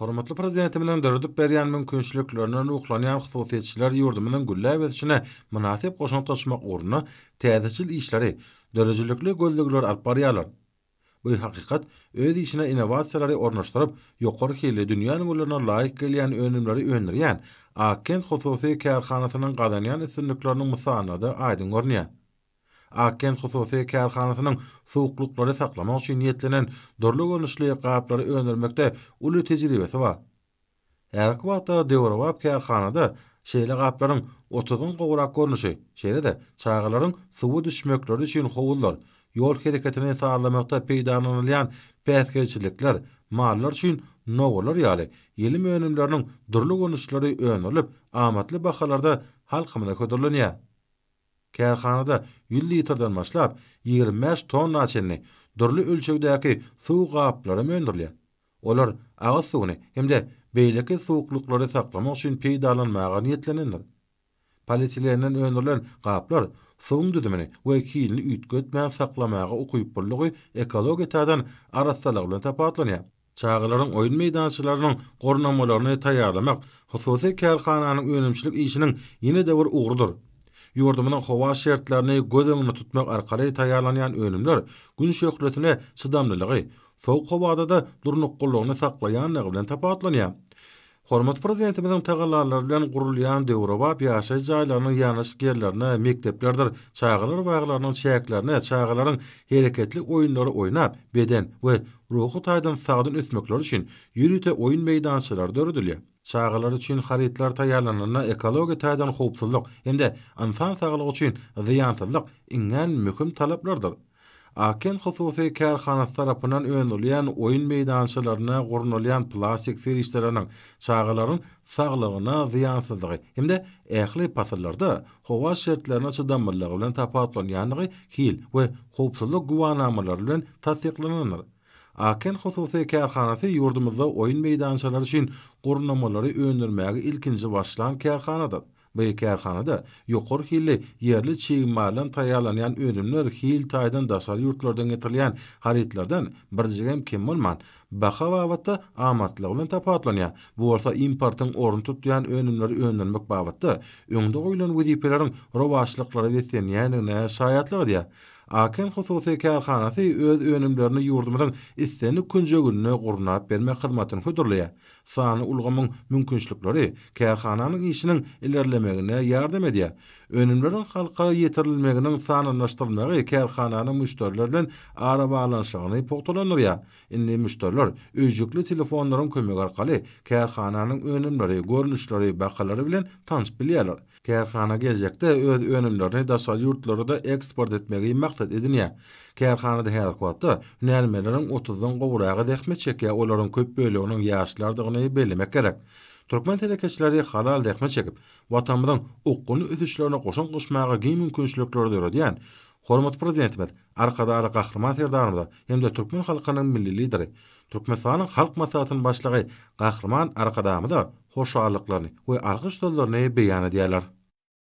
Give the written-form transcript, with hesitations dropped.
Hormatly Prezidentimiziň döredip berýän mümkinçiliklerinden ruhlanýan hususyýetçiler ýurdumyzyň gülläp ösüşine mynasyp goşant goşmak ugrunda täzeçil işleri, döredijilikli gözlegleri alyp barýarlar. Bu hakykat öz işine innowasiýalary ornaşdyryp, ýokary hilli, dünýä ülňülerine laýyk gelýän önümleri öndürýän Ak kent hususy kärhanasynyň gazanýan üstünlikleriniň mysalynda-da aýdyň görünýär. Ak kent hususy kärhanasynyň suwuklyklary saklamak üçin niýetlenen dürli görnüşli gaplary öndürmekde uly tejribesi bar. Häzirki wagtda döwrebap kärhanada şeýle gaplaryň otuzdan gowrak görnüşi, şeýle-de çagalaryň suwa düşmekleri üçin howuzlar, ýol hereketini sazlamakda peýdalanylýan päsgelçilikler, mallar üçin nowalar ýaly ýelim önümleriniň dürli görnüşleri öndürilip, amatly bahalarda halkymyza hödürlenýär. Kärhanada ýüz litrden başlap, 25 tonna çenli dürli ölçegdäki suw gaplaram öndürilýär. Olar agyz suwuny hem-de beýleki suwuklyklary saklamak üçin peýdalanmaga niýetlenendir. Polietilenden öndürilen gaplar suwuň düzümini we hilini üýtgetmän saklamaga ukyplylygy ekologiýa taýdan arassalygy bilen tapawutlanýar. Çagalaryň oýun meýdançalarynyň gurnamalaryny taýýarlamak hususy kärhananyň önümçilik işiniň ýene-de bir ugrudyr. Ýurdumyzyň howa şertlerini göz öňünde tutmak arkaly taýýarlanýan önümler Gün şöhlesine çydamlylygy, sowuk howada-da durnuklylygyny saklaýanlygy bilen tapawutlanýar. Hormatly Prezidentimiziň tagallalary bilen gurulýan döwrebap ýaşaýyş jaýlarynyň ýanaşyk ýerlerine, mekdeplerdir çagalar baglarynyň çäklerine çagalaryň hereketli oýunlary oýnap, beden we ruhy taýdan sagdyn ösmekleri üçin ýörite oýun meýdançalary döredilýär. Çagalar üçin harytlar taýýarlananda ekologiýa taýdan howpsuzlyk hem-de ynsan saglygy üçin zyýansyzlyk iňňän möhüm talaplardyr. Ak-Kent hususy kärhanasy tarapyndan öndürilýän oýun meýdançalarynda gurnalýan plastik serişdeleriniň çagalaryň saglygyna zyýansyzlygy hem-de ähli pasyllarda howa şertlerine çydamlylygy bilen tapawutlanýandygy hil we howpsuzlyk güwänamalary bilen tassyklanandyr. Ak-Kent hususy kärhanasy ýurdumyzda oýun meýdançalary üçin gurnamalary öndürmäge ilkinji başlan kärhanadyr. Bu kärhanada ýokary hilli ýerli çig maldan taýýarlanýan önümler hil taýdan daşary ýurtlardan getirilýän harytlardan birjigem kem bolman, baha babatda amatlygy bilen tapawutlanýar. Bu bolsa importyň ornuny tutýan önümleri öndürmek babatda öňde goýlan wezipeleriň rowaçlyklara beslenýändigine şaýatlyk edýär. Aken hususy kärhanasy öz önümlerini ýurdumyzyň islendik künjeginde gurnap bermek hyzmatyny hödürleýär. Sanly ulgamyň mümkinçilikleri kärhananyň işiniň ilerlemegine ýardam edýär. Önümleriň halka ýetirilmeginiň sanlylaşdyrylmagy kärhananyň müşderiler bilen arabaglanyşygyny pugtalandyrýar. Indi müşderiler öýjükli telefonlaryň kömegi arkaly kärhananyň önümleri, görnüşleri, bahalary bilen tanşyp bilýärler. Kärhana geljekde öz önümlerini daşary ýurtlara-da eksport etmegi maksat edinýär. Kärhanada häzirki wagtda hünärmenleriň otuzdan gowragy zähmet çekýär, olaryň köp böleginiň ýaşlardygyny bellemek gerek. Türkmen telekeçileri halal zähmet çekip, Watanymyzyň okgunly ösüşlerine goşant goşmaga giň mümkinçilikleri döredýän hormatly Prezidentimiz Arkadagly Gahryman Serdarymyza hem-de türkmen halkynyň Milli Lideri, Türkmenistanyň Halk Maslahatynyň Başlygy Gahryman Arkadagymyza hoşallyklaryny we alkyş sözlerini beýan edýärler.